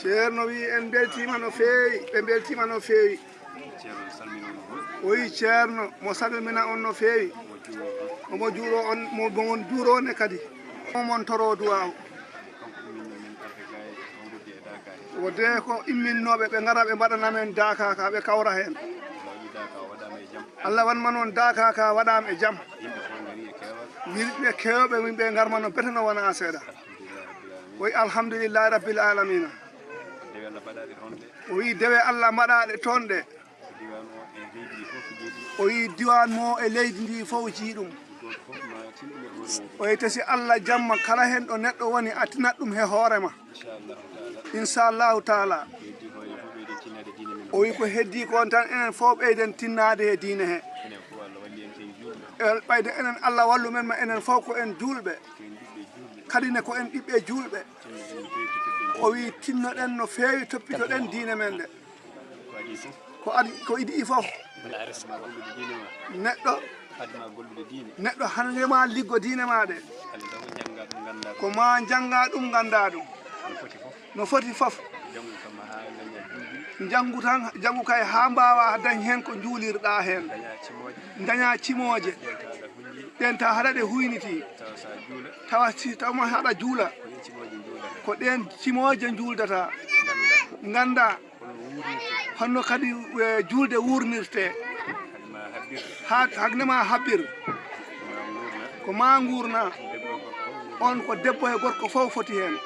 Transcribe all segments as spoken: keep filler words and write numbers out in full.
Ceerno wi en mbeltiima no feewi, ɓe mbeltiima no feewi. O wi ceerno mo salmina on no feewi. Omo juuro on, mo on juuro ne kadi. Omon toro duwaaw. O de ko imminnooɓe ɓe ngara ɓe mbaɗana men daakaaka, ɓe kawra heen. Allah wan ma noon daakaaka waɗaama e jam. Yimɓe keewɓe, yimɓe ngarma no bete no wona seeɗa. O wi alhamdulillahi rabbil alamina. O wi dewe Allah mbaɗaaɗe toon ɗe. O wi diwan mo e leydi ndi fof jii ɗum. O wi te si Allah jamma kala heen ɗo neɗɗo woni a tinat ɗum he hoore ma. Inchallahu taala. O wi ko heddi ko on tan enen fof ɓeyden tinnaade he diine he. Ɓayde enen Allah wallu men ma enen fof ko en juulɓe. Kadi ne ko en ɓiɓɓe juulɓe. O wi tinnoɗen no feewi toppitoɗen diine men nde. Ko adi ko idi fof. Neɗɗo neɗɗo hande ma liggo diine ma ɗe. Ko ma jannga ɗum ngannda ɗum. No foti fof. Janngu tan janngu kay haa mbaawa dañ heen ko njuulirɗa heen. Daña cimooje. Ɗen ta haɗa ɗe huyniti. Tawa si tawma haɗa juula. Ko ɗen cimooje njuuldata. Ngannda. Honno kadi juulde wuurnirte. Haa haknde ma habbir. Ko ma nguurna. On ko debbo e gorko fof foti heen.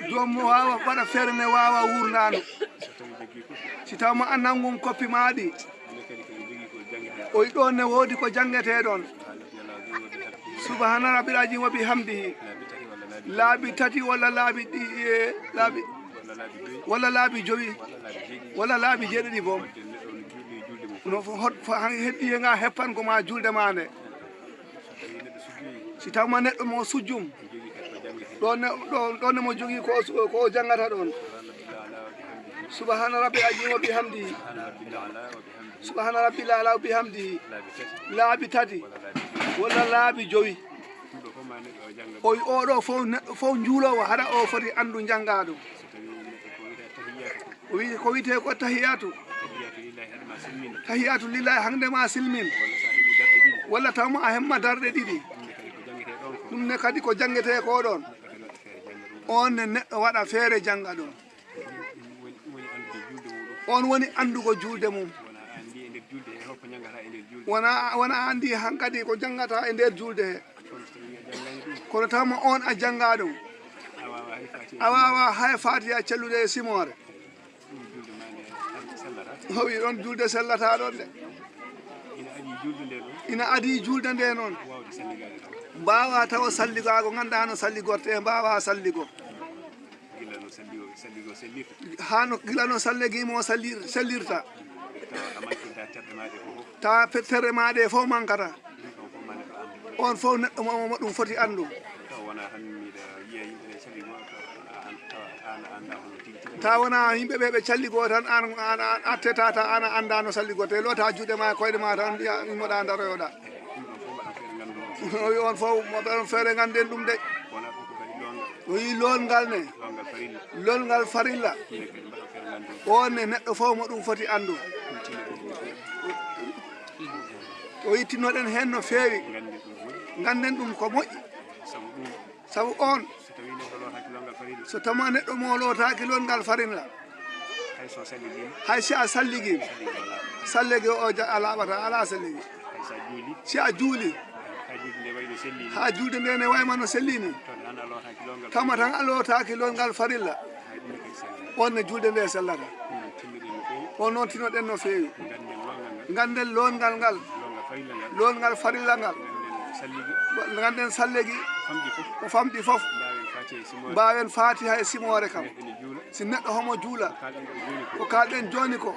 Joom waawa waɗa feere ne waawa wuurnaano. Si tawma a nanngum koppi ma ɗi. O wi ɗoon ne woodi ko janngetee ɗoon. Subhana rabbil azim wa bihamdihi. Laabi tati walla laabi ɗi e laabi walla laabi jowi walla laabi jeeɗiɗi boom. No heddi he nga heppan ko ma julde ma nde. Si tawma neɗɗo mo sujjum ɗon ne mo jogii ko o janngata ɗon. Subhana rabbil azim wa bihamdihi. Subhana rabbil ala wa bihamdihi. Laabi tati walla laabi jowi. O wi oɗo fof neɗɗo fof njuuloowo hara o foti anndu njannga ɗum. O wi ko wiyetee ko tahiyatu. Tahiyatu lillahi hande ma silmin. Walla tawma a hemma darɗe ɗiɗi. Ɗum ne kadi ko janngetee ko ɗon. On ne neɗɗo waɗa feere jannga ɗum. On woni anndugo juulde mum. Wona wona anndi hankadi ko janngata e nder juulde he. Kono tawma on a jannga ɗum. A waawa hay fatiha cellude e simoore. O wi ɗon juulde sellata ɗon de. Ina adii juulde nde noon. Mbaawa tawa salligaago ngannda no salligorte mbaawa salligo. Haa no gila no salligi mo sellirta. Ta terre ma ɗe fof mankata. On fof neɗɗo mo mo ɗum foti anndu. Ta wona yimɓe ɓe ɓe calligo tan an atteta ta an a annda no salligo te loota juuɗe ma e koyɗe ma tan mbiya immoɗa daroyoɗa. O wi on fof mo ɗon feere ngannden ɗum de. O wi lool ngal ne. Lool ngal farilla. On ne neɗɗo fof mo ɗum foti anndu. O yittinnoɗen heen no feewi. Ngannden ɗum ko moƴƴi. Sabu on so tawma neɗɗo mo lootaaki lool ngal farilla. Hay si a salligii salligi o a laaɓata alaa salligi. Si a juuli haa juulde nde ne wayma no sellini. Tama tan a lootaaki lool ngal farilla. On ne juulde nde sellata. On noon tinoɗen no feewi. Ngannden lool ngal ngal. Lool ngal farilla ngal. Ngannden sallegi ko famɗi fof. Mbaawen fatiha e simoore kam. Si neɗɗo homo juula ko kalɗen jooni ko.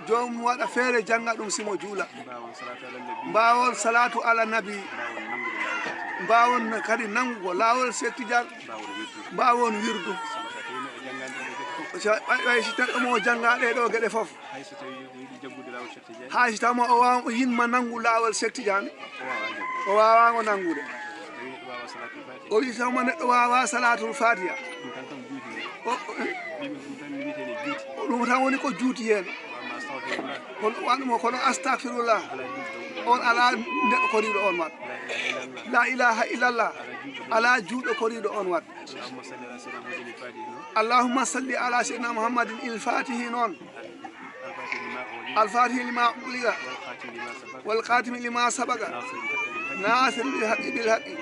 Joomum waɗa feere jannga ɗum simo juula. Mbaawon salatu ala nabi. Mbaawon kadi nanngugo laawol Seek Tijaan. Mbaawon wirdu. Ɓay si neɗɗo mo jannga ɗe ɗo geɗe fof. Hay si tawma o wawa o yinma nanngu laawol Seek Tijaan o wawango nanngude. O wi tawma neɗɗo wawa salatul fatiha. O- o- eh? Ɗum tan woni ko juuti heen. Kono waɗmo kono astahfirullah. On ala neɗɗo koriɗo on wat. La ilaha illallah. Ala juuɗo koriɗo on wat. Allahumma salli ala sayyidina Muhammadin il fatihi noon. Al fatihi lima ughliqa. Wal khatimi lima sabaqa. Nasir bil haqqi bil haqqi.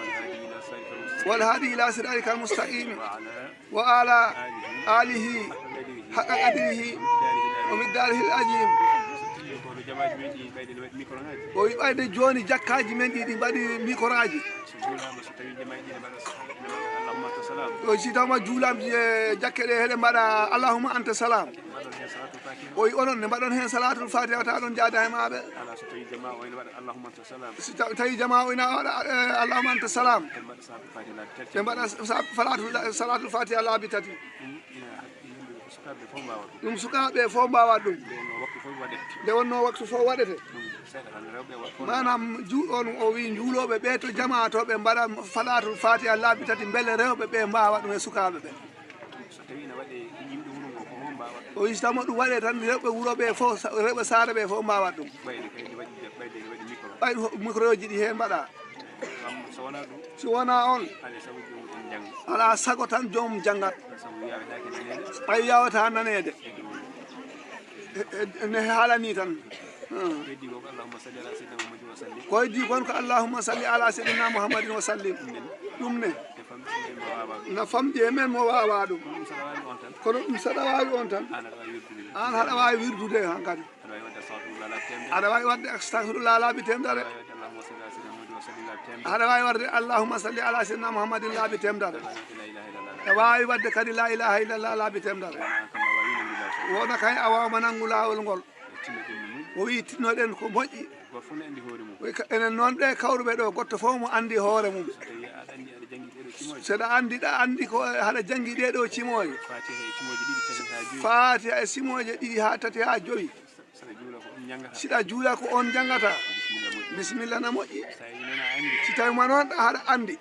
Wal hadi ila siratika al mustaqim. Wa ala alihi haqqa qadrihi wa miqdarihi al azim. O wi ɓayde jooni jakkaaji men ɗi ɗi mbaɗi microaji. O si tawma juulamji e jakke ɗe heɗe mbaɗa allahumma anta salam. O wi onon ne mbaɗon heen salatul fatiha ta ɗon jaada he maɓe. Si taw- tawi jama o ina waɗa eh, allahumma anta salam. Ɓe mbaɗa sa- falatu- salatul fatiha laabi tati. Ɗum sukaaɓe fof mbawa ɗum. Nde wonno waktu fof waɗete. Manam ju- on o wi juuloɓe ɓe to jama to ɓe mbaɗa falatul fatiha laabi tati beele rewɓe ɓe mbawa ɗum e sukaaɓe ɓe. O wi so tawma ɗum waɗe tan rewɓe wuro ɓe fof rewɓe saare ɓe fof mbawa ɗum. Ɓay microji ɗi he mbaɗa. Si wona on ala sago tan joomum janngat. Ɓay yawata nanede. Ne haalani tan. Ko heddi kon ko allahumma salli ala sayyidina muhammadin wa sallim. Ɗum ne na famɗi e men mo wawa ɗum. Kono ɗum saɗa wawi on tan an haɗa wawi wirdude hankadi. Aɗa wawi wadde astahfirullah laabi temedere. Aɗa wawi wadde allahumma salli ala sayyidina muhammadin laabi temedere. Aɗa wawi wadde kadi la ilaha illallah laabi temedere. Wona kay a wawma nanngu laawol ngol. O wi tinnoɗen ko moƴƴi. Enen noon ɓe kawruɓe ɗo goɗɗo fof mo andi hoore mum. Seɗa andi ɗa andi ko haɗa janngi ɗe ɗo cimooje. Fatiha e cimooje ɗiɗi ha tati ha jowi. Siɗa juula ko on janngata. Bisimilla na moƴƴi. Si tawi ma noon ɗa haɗa andi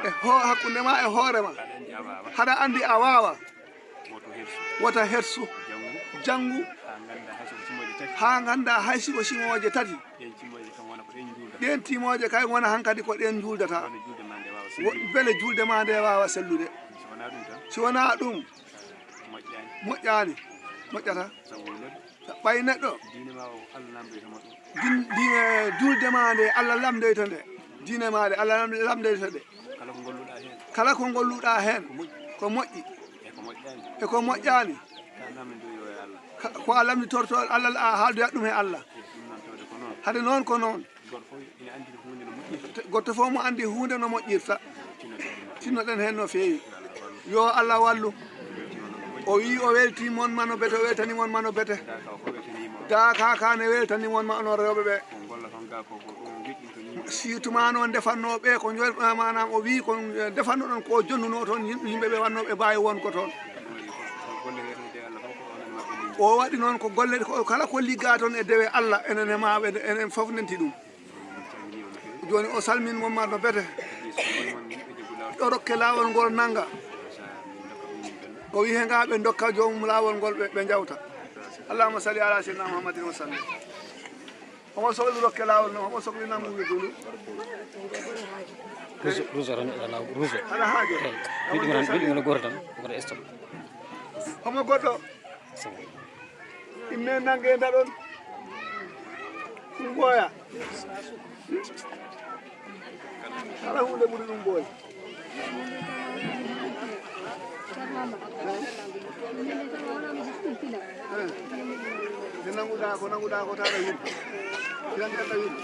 e hakkunde ma e hoore ma haɗa andi a wawa. Wota hersu. Janngu. Ha ganda hay siko cimooje tati. Ɗen cimooje kay wona hankadi ko ɗen juuldata. Beele juulde ma nde wawa sellude. Si wona ɗum moƴƴani moƴƴata. Ɓay neɗɗo diine juulde ma nde allah lamdoyta nde. Diine ma nde allah lamdoyta nde. Kala ko golluɗa heen ko moƴƴi e ko moƴƴani. Ko a lamditorto allah a haaldoyat ɗum e allah. Hade noon ko noon. Goɗɗo fof mo andi hunde no moƴƴirta. Tinnoɗen heen no feewi. Yo allah wallu. O wi o welti mon mano bete o weltani mon mano bete. Dakaka ne weltani mon ma onon rewɓe ɓe. Surtout ma noon ndefannoɓe ko manam o wi ko ndefannoɗon ko jonnuno toon yimɓe ɓe wannoɓe baawi won ko toon. O waɗi noon ko golle kala ko ligga toon e dewe allah enen e maɓe enen fof nenti ɗum. Joni o salmin momma no bete ɗo rokke lawol ngol nanga. O wi he nga ɓe dokka joomum lawol ngol ɓe jawta. Allahumma salli ala sayyidina muhammadin wa sallim. Omo sohli rokke lawol no omo sohli nangu wirdu ndu. Ruso ruso tan ene law ruso. Aɗa haajo. Wiɗi ngana wiɗi ngana goto tan. Goto esto. Homo goɗɗo. Imme nange ndaɗon. Ɗum ɓooya. Kala hunde ɓuri ɗum ɓooya. Nde nanguɗa ko nanguɗa ko tara wirdu. Yan ƴetta wirdu.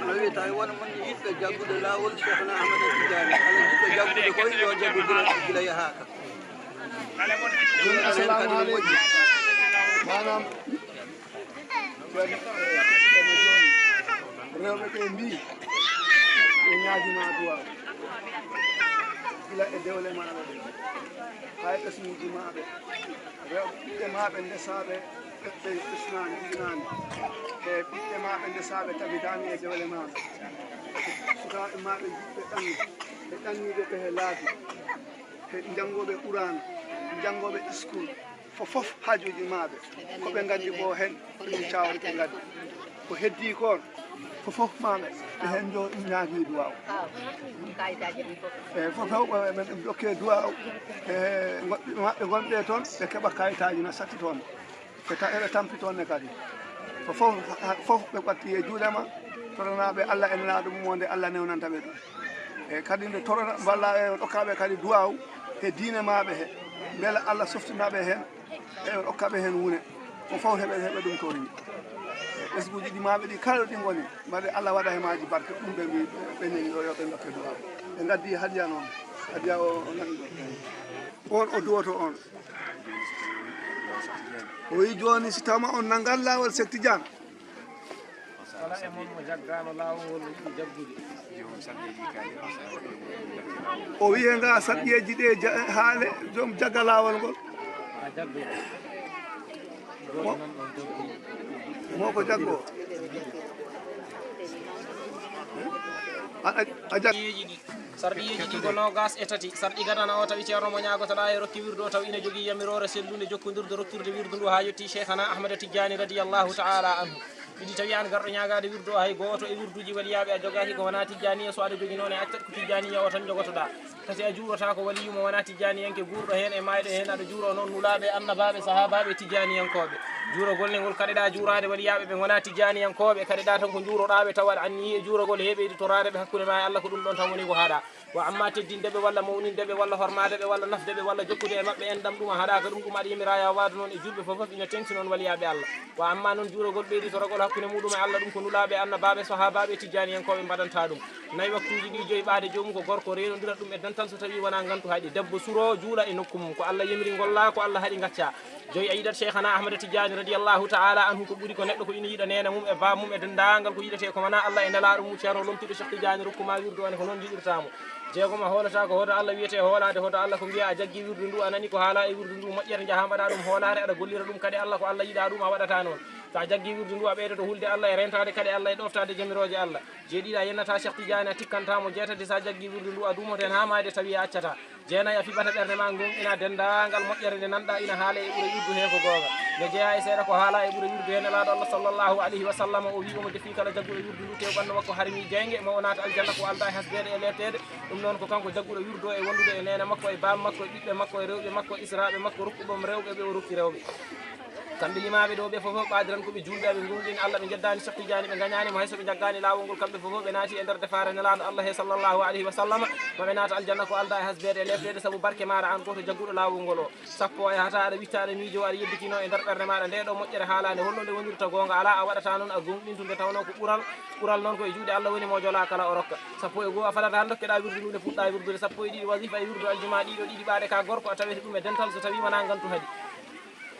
No wiya tawi won mon yiɗɓe jaggude laawol Cheikhna Ahmada Tidiane, ala yiɗɓe jaggude koy yo jaggu gila, gila yahaaka. Jooni, assalamu aleykum. Maanaam, rewɓe ɓe mbii, ɓe ñaagima duwaaw, gila e dewle maɓɓe, hay ɓesnguuji maɓɓe, rewɓe ɓiɓɓe maɓɓe ndesaaɓe, ɓe ɓesnaani, jibinaani. E ɓiɓɓe maɓɓe ndesaaɓe tabidaani e dewle maɓɓe. Sukaaɓe maɓɓe jiɗɓe ɗanni, ɓe ɗanniiɓe ɓe he laabi, ɓe janngooɓe Qur'aana, janngooɓe iskul, fof fof haajuuji maɓɓe, ko ɓe nganndi ko heen, ɗum caawata ɓe nganndi. Ko heddii kon, fof fof maɓɓe, ɓe heen jo ñaagii duwaaw. E fof fof, ɓe, ɓe, ɓe jokkee duwaaw. E goɗɗe maɓɓe gonɓe toon, ɓe keɓa kayitaaji na satti toon. Ɓe ta-, eɓe tampi toon ne kadi. Ko fof, ha-, fof ɓe ɓatti e juuɗe ma, toranaaɓe Allah e Nelaaɗo mum, wonde Allah newnanta ɓe ɗum. E kadi nde torata, mballa e ɗokkaaɓe kadi duwaaw he diine maɓɓe he, mbela Allah softinaɓe heen, e ɗokkaɓe heen wune. Ko fof heɓe, heɓe ɗum toon. E ɓesnguuji ɗi maɓɓe ɗi kala ɗo ɗi ngoni, mbaɗe Allah waɗa he maaji barke, ɗum ɓe mbi, ɓe neni ɗo yo ɓe ndokke duwaaw. Ɓe ngaddi hadiya noon, hadiya o, o nani ɗo. On o duwoto on. O wi jooni, si tawma on nangal laawol Seek Tijaan. Kala e mon mo jaggaano laawol ngol, no yiɗi jaggude. O wi he nga saɗɗiyeeji ɗe ja-, haale, joom jagga laawol ngol. A jaggo. Mo, mo ko jaggo. A, a, a jag- Sarɗiyeeji ɗi ko noogaas e tati. Sarɗi gadana o tawi Ceerno mo ñaagotoɗaa e rokke wirdu o taw ina jogii yamiroore sellunde jokkondirde rokkirde wirdu ndu haa yettii Cheikhana Ahmada Tijjaani radiyallahu ta'ala anhu. Ɗiɗi tawi aan garɗo ñaagaade wirdu o hay gooto e wirduuji waliyaaɓe a jogaaki ko wonaa Tijjaaniya, so aɗa jogii noon e accat ko Tijjaaniya o tan jogotoɗaa. Tati a juurotaako waliyu mo wonaa Tijjaaniyanke guurɗo heen e maayɗo heen, aɗa juuroo noon nulaaɓe, annabaaɓe, sahaabaaɓe e Tijjaaniyankooɓe. Juuragol ne ngol kaɗeɗaa juuraade waliyaaɓe ɓe ngonaa Tijjaaniyankooɓe, kaɗeɗaa tan ko njuuroɗaa ɓe tawa aɗa anniyii e juuragol he ɓeydi toraade ɓe hakkunde ma e Allah, ko ɗum ɗoon tan woni ko haaɗaa. Wa amma teddinde ɓe walla mawnin'de ɓe walla hormaade ɓe walla nafde ɓe walla jokkude e maɓɓe enɗam ɗum a haɗaaka ɗum, ɗum aɗa yamira yaawaade noon e juulɓe fof fof ina teŋti noon waliyaaɓe Allah. Wa amma noon juuragol ɓeyditoragol hakkunde muɗum e Allah ɗum ko nulaaɓe, annabaaɓe, sahaabaaɓe e Tijjaaniyankooɓe mbaɗanta ɗum. Nayi waktuuji ɗi joyi ɓaade joomum ko gorko reenondira ɗum e dental so tawii wonaa ngantu haɗi. Debbo suroo juula e nokku mum. Ko Allah yamiri ngollaa, ko Allah haɗi ngaccaa. Joyi a yiɗat Cheikhana Ahmada Tijjaani radiyallahu ta'ala anhu ko ɓuri ko neɗɗo ko ina yiɗa neene mum e baaba mum e denndaangal ko yiɗetee ko wonaa Allah e Nelaaɗo mum Ceerno Lomtiiɗo Cheikh Tijjaani rokku ma wirdu o ne ko noon njiɗirtaa mo. Jeegom a hoolataa ko hoto Allah wiyetee hoolaade, hoto Allah ko mbiyaa a jaggii wirdu ndu, a nanii ko haalaa e wirdu ndu, moƴƴere njahaa mbaɗaa ɗum hoolaare, aɗa gollira ɗum kaɗe Allah, ko Allah yiɗaa ɗum a waɗataa noon. So a jaggii wirdu ndu a ɓeydoto hulde Allah e reentaade kaɗe Allah e ɗoftaade jamirooje Allah. Jeeɗiɗi a yennataa Cheikh Tijjaani a tikkantaa mo, jeetati so a jaggii wirdu ndu a duumoto heen haa maayde tawi a accataa. Jeenayi a fiɓata ɓernde ma ngonɗina denndaangal moƴƴere nde nanɗaa ina haala e ɓure wirdu he ko goonga. Nde jeyaa e seeɗa ko haala e ɓure wirdu he Nelaaɗo Allah sallallahu alayhi wa sallam o wii omo defii kala jagguɗo wirdu ndu tew ɓanndu makko harmi jeynge mo o naata aljanna ko aldaa e hasbeede e leepteede. Ɗum noon ko kanko jagguɗo wirdu o e wondude e neene makko e baam makko e ɓiɓɓe makko e rewɓe makko e israaɓe makko rokkuɓe mo rewɓe ɓe o rokki rewɓe. Kamɓe limaaɓe ɗo ɓe fof fof ɓaadiran ko ɓe juulɓe, ɓe ngonɗini Allah, ɓe njeddaani Cheikh Tidiane, ɓe ngañaani mo hay so ɓe njaggaani laawol ngol. Kamɓe fof fof ɓe naati e nder defaare Nelaaɗo Allah he sallallahu alayhi wa sallam, ma ɓe naata aljanna ko aldaa e hasbeede e leepteede sabu barke maaɗa aan gooto jagguɗo laawol ngol o. Sappo a yahataa aɗa witta aɗa miijoo aɗa yebbitinoo e nder ɓernde maaɗa nde ɗo moƴƴere haalaande holno nde wonirta goonga alaa, a waɗataa noon a gonɗintu nde tawnoo ko ɓural, ɓural noon ko e juuɗe Allah woni mo jolaa kala o rokka. Sappo e goo a falataa ndokkeɗaa wirdu ndu nde fuɗɗaa wirdude, sappo e ɗiɗi wazifa e wirdu aljuma ɗiɗo ɗiɗi ɓaade ka gorko a tawete ɗum e dental so tawii wonaa ngantu haɗi.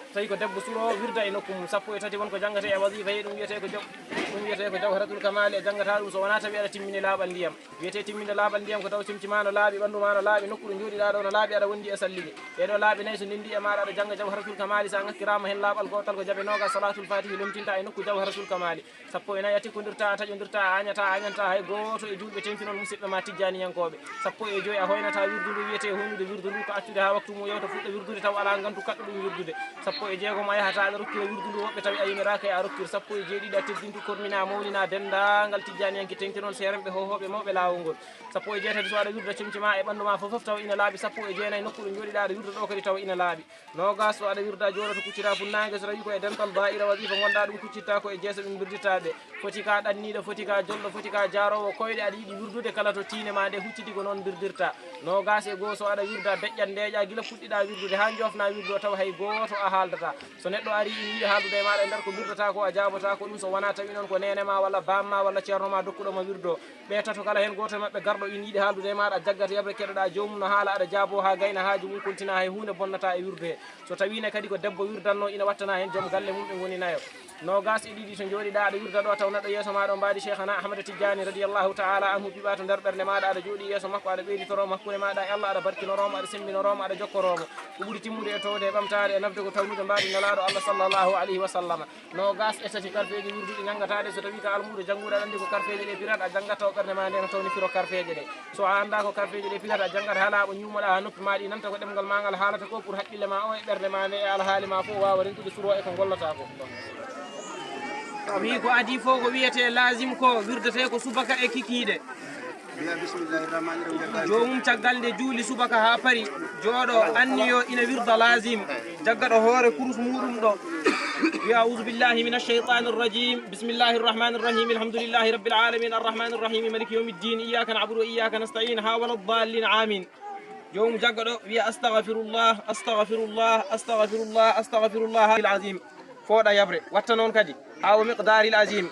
Tawi ko debbo suro wirda e nokku mum. Sappo e tati won ko janngata e wazifa he, ɗum wiyetee ko jaw-, ɗum wiyetee ko jawharatul kamali, a janngata ɗum so wonaa tawi aɗa timmini laaɓal ndiyam. Wiyetee timminde laaɓal ndiyam ko taw comci ma no laaɓi, ɓanndu ma no laaɓi, nokku ɗo njooɗiɗaa ɗo no laaɓi, aɗa wondi e sallige. Ɗee ɗo laaɓi nayi so ndenndi e maaɗa aɗa jannga jawharatul kamali, so a ŋakkiraama heen laaɓal gootal ko jaɓe noogaas salaatul faatihi lomtinta e nokku jawharatul kamali. Sappo e nayi a tikkondirtaa, a taƴondirtaa, a añataa, a añantaa hay gooto e juulɓe teŋti noon musiɓɓe ma tijjaaniyankooɓe. Sappo e joyi a hoynataa wirdu ndu wiyetee hoynude wirdu ndu ko accude haa waktu mum yawta fuɗɗa wirdude taw alaa ngantu kaɗɗo ɗum wirdude. Sappo e jeegom a yahataa aɗa rokkira wirdu ndu woɓɓe tawi a yamiraaka e a rokkir. Sappo e jeeɗiɗi a teddintu kormina mawninaa denndaangal tijjaaniyanke teŋti noon seerenɓe hohooɓe mawɓe laawol ngol. Sappo e jeetati so aɗa wirda comci ma e ɓanndu ma fof fof tawa ina laaɓi. Sappo e jeenayi nokku ɗo njooɗiɗaa aɗa wirda ɗo kadi tawa ina laaɓi. Noogaas so aɗa wirda jooɗoto kuccita funnaange so tawii ko e dental daa'ira wazifa ngonɗaa ɗum kuccittaa ko e jeese ɗum mbirditaa ɓe. Foti ka ɗanniiɗo, foti ka jolɗo, foti ka jaaroowo koyɗe aɗa yiɗi wirdude kala to tiine ma nde hucciti ko noon mbirdirtaa. Noogaas e goo so aɗa wirda deƴƴat ndeeƴaa gila puɗɗiɗaa wirdude haa njoofnaa wirdu o tawa hay gooto a haaldataa. So neɗɗo arii ina yiɗi haaldude e maaɗa e nder ko mbirdataa ko a jaabotaa ko ɗum so wonaa tawi noon Ko neene ma walla baam ma walla ceerno ma dokkuɗo ma wirdo. Ɓe tato kala heen gooto e maɓɓe garɗo ina yiɗi haaldude e maaɗa, a jaggat yeɓre keɗoɗaa joomum no haala, aɗa jaaboo haa gayna haaju mum, kontinaa hay huunde bonnata e wirdu he. So tawii ne kadi ko debbo wirdanno, ina wattana heen joom galle mum, ɓe ngoni nayo. Noogaas e ɗiɗi to njooɗiɗaa aɗa wirda ɗo, taw neɗɗo yeeso maaɗa o mbaadi Cheikhana Ahmada Tijjaani radiyallahu ta'ala anhu ɓiɓaa to nder ɓernde maaɗa, aɗa jooɗii yeeso makko, aɗa ɓeyditoroo mo hakkunde maaɗa e Allah, aɗa barkinoroo mo, aɗa semmbinoroo mo, aɗa jokkoroo mo. Ko ɓuri timmude e toowde e ɓamtaare e nafde ko tawnude mbaadi Nelaaɗo Allah sallallahu alayhi wa sallam. Noogaas e tati karfeeje wirduɗe njanngataaɗe, so tawii ko almuudo jannguɗo, aɗa anndi ko karfeeje ɗe pirata, a janngat taw ɓernde ma nde no tawni firo karfeeje ɗe. So a anndaa ko karfeeje ɗe pirata, a janngat haa laaɓa, ñuumoɗaa haa noppi ma ɗi nanta ko ɗemngal ma ngal haalata ko, pour haqqille ma o e ɓernde ma nde e alhaali ma fof waawa rentude suroo e ko ngollata ko. Wi ko adii fof ko wiyetee laazim ko, wirdetee ko subaka e kikiiɗe. Joomum caggal nde juuli subaka haa pari, jooɗo anniyo ina wirda laazim, jaggaɗo hoore kurus muuɗum ɗo. Wi, أعوذ بالله من الشيطان الرجيم. بسم الله الرحمن الرحيم. الحمد لله رب العالمين. الرحمن الرحيم. مالك يوم الدين. إياك نعبد وإياك نستعين. ها ولا الضالين. آمين. Joomum jagga ɗo wiya, "Astagfirullah, astagfirullah, astagfirullah, astagfirullah, al azim." Fooɗa yaɓre. Watta noon kadi. Haa wa miqdaaril azim.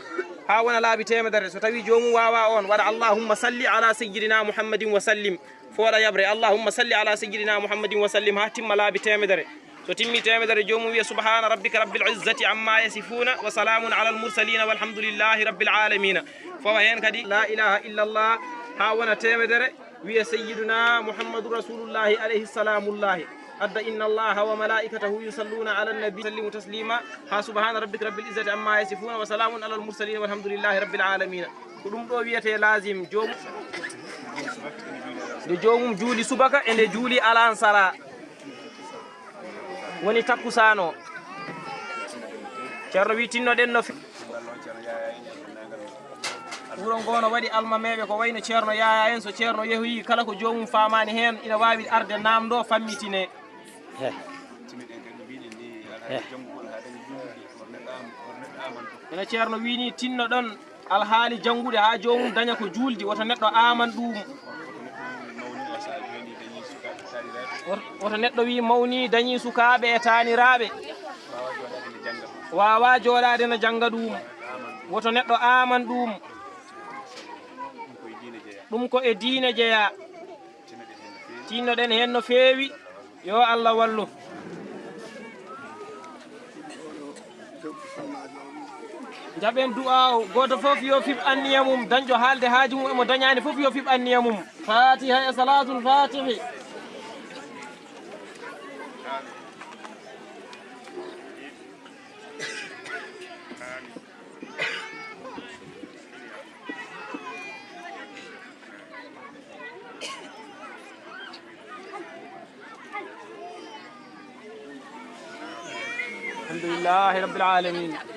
Haa wona laabi teemedere. So tawii joomum waawaa oon, waɗa, "Allahumma salli ala sayyidina Muhammadin wa sallim." Fooɗa yaɓre. "Allahumma salli ala sayyidina Muhammadin wa sallim." Haa timma laabi teemedere. So timmii teemedere, joomum wiya, "Subhaana rabbika rabbil izzati amma yasifuuna, wa salaamun alal mursaliina, walhamdulillahi rabbil aalamiina." Fawa heen kadi, "La ilaha illallah," haa wona teemedere. Wiya, "Sayyiduna Muhammadu Rasulullahi alayhi salamullahi." Adda, "Inna Allaha wa malaikatahu yusalluna ala nabi, sallimu taslima." Ha, "Subhana rabbika rabbil izzati amma yasifuna, wa salamun alal mursalin, walhamdulillahi rabbil alamin." Ko ɗum ɗo wiyete lazim. Joom-, nde joomum juuli subaka e nde juuli alansara. Woni takkusaan o. Ceerno wi, tinnoɗen no fe-, wuro ngo no waɗi almameeɓe ko wayno Ceerno Yaya en. So Ceerno yehoyi, kala ko joomum faamaani heen, ina waawi arde naamndoo, fammitine. Ene Ceerno wii nii, tinnoɗon alhaali janngude haa joomum daña ko juuldi, woto neɗɗo aaman ɗum. Woto, woto neɗɗo wii mawni, dañi sukaaɓe e taaniraaɓe. Waawaa jooɗaade na jannga ɗum. Woto neɗɗo aaman ɗum. Ɗum ko e diine jeyaa. Tinnoɗen heen no feewi. Yo Allah wallu. Njaɓen du'aaw. Gooto fof yo fiɓ anniya mum. Dañɗo haalde haaju mum, emo dañaani fof yo fiɓ anniya mum. Fatiha e Salaatul Fatihi. الحمد لله رب العالمين.